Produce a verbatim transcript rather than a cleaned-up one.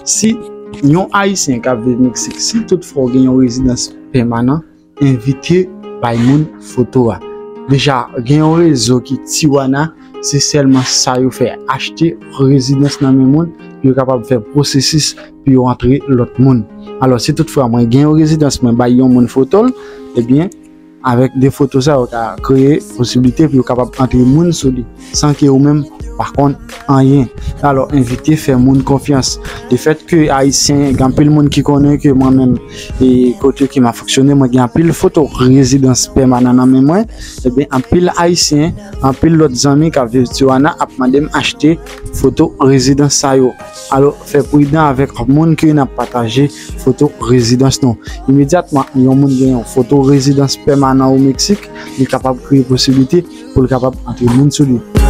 Si yon Ayisyen k ap viv Meksik, si toutfwa w gen yon rezidans pèmanan, envite bay moun foto a. Deja, gen yon rezo ki Tijuana, se sèlman sa yo fè, achte rezidans nan men moun, pou yo kapab fè pwosesis pou yo antre lòt moun. Alò, si toutfwa mwen gen yon rezidans, mwen bay yon moun foto l, ebyen, avèk de foto sa, yo ka kreye posiblite pou yo kapab antre moun sou li, san ke ou menm pa konn anyen. Alò, envite fè moun konfyans. Lefèt ke Ayisyen, gen anpil moun ki konnen ke mwen menm, e kote ke m ap fonksyone, mwen gen anpil foto rezidans pèmanan nan men mwen, ebyen, anpil Ayisyen, anpil lòt zanmi k ap viv Tijuana ap mande m achte foto rezidans sa yo. Alò, fè pridan avèk moun ke n ap pataje foto rezidans nou. Imedyatman, yon moun gen yon foto rezidans pèmanan o Meksik, li kapab kreye posiblite pou l kapab antre moun sou li.